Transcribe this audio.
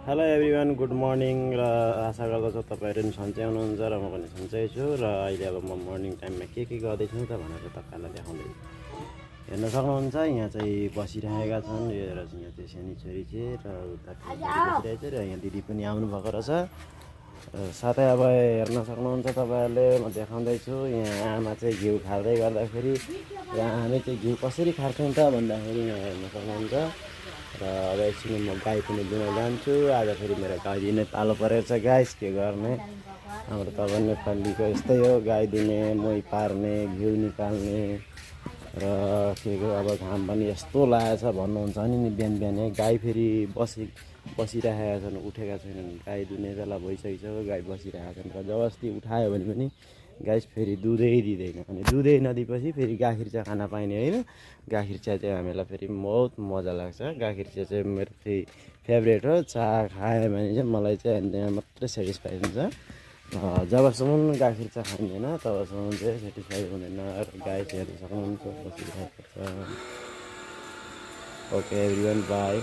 hello everyone good morning र आशा गर्दछु तपाईँहरू पनि सन्चै हुनुहुन्छ र म पनि सन्चै छु र अहिले अब म मर्निङ टाइममा के गर्दैछु त भनेर तपाईँहरूलाई देखाउँदै हेर्न सक्नुहुन्छ यहाँ चाहिँ बसिरहेका छन् यो र यहाँ चाहिँ सानो छोरी चाहिँ र उता बसिरहेको छ र यहाँ दिदी पनि आउनुभएको रहेछ साथै अब हेर्न सक्नुहुन्छ तपाईँहरूले म देखाउँदैछु यहाँ आमा चाहिँ घिउ खाँदै गर्दाखेरि यहाँ हामी चाहिँ घिउ कसरी खान्छौँ त भन्दाखेरि यहाँ हेर्न सक्नुहुन्छ र अब एकछिन म गाई पनि दिन जान्छु आज फेरि मेरो गाई दिने पालो परेको छ गाइस के गर्ने हाम्रो त अब नेपालीको यस्तै हो गाई दिने मही पार्ने घिउ निकाल्ने र के अब घाम पनि यस्तो लागेको छ भन्नुहुन्छ नि बिहान बिहानै गाई फेरि बसिरहेका छन् उठेका छैनन् गाई दुने बेला भइसकिसक्यो गाई बसिरहेका छन् र जबरजस्ती उठायो भने पनि गाई फेरि दुधै दिँदैन अनि दुधै नदिएपछि फेरि गाखिर चिया खान पाइने होइन गाखिर चिया चाहिँ हामीलाई फेरि बहुत मजा लाग्छ गाखिर चिया चाहिँ मेरो चाहिँ फेभरेट हो चिया खायो भने चाहिँ मलाई चाहिँ त्यहाँ मात्रै सेटिस्फाई हुन्छ जबसम्म गाखिर चिया खाइँदैन तबसम्म चाहिँ सेटिस्फाई हुँदैन र गाई चाहिँ हेर्न सक्नुहुन्छ बसिरहेको छ ओके एभ्रिवान बाई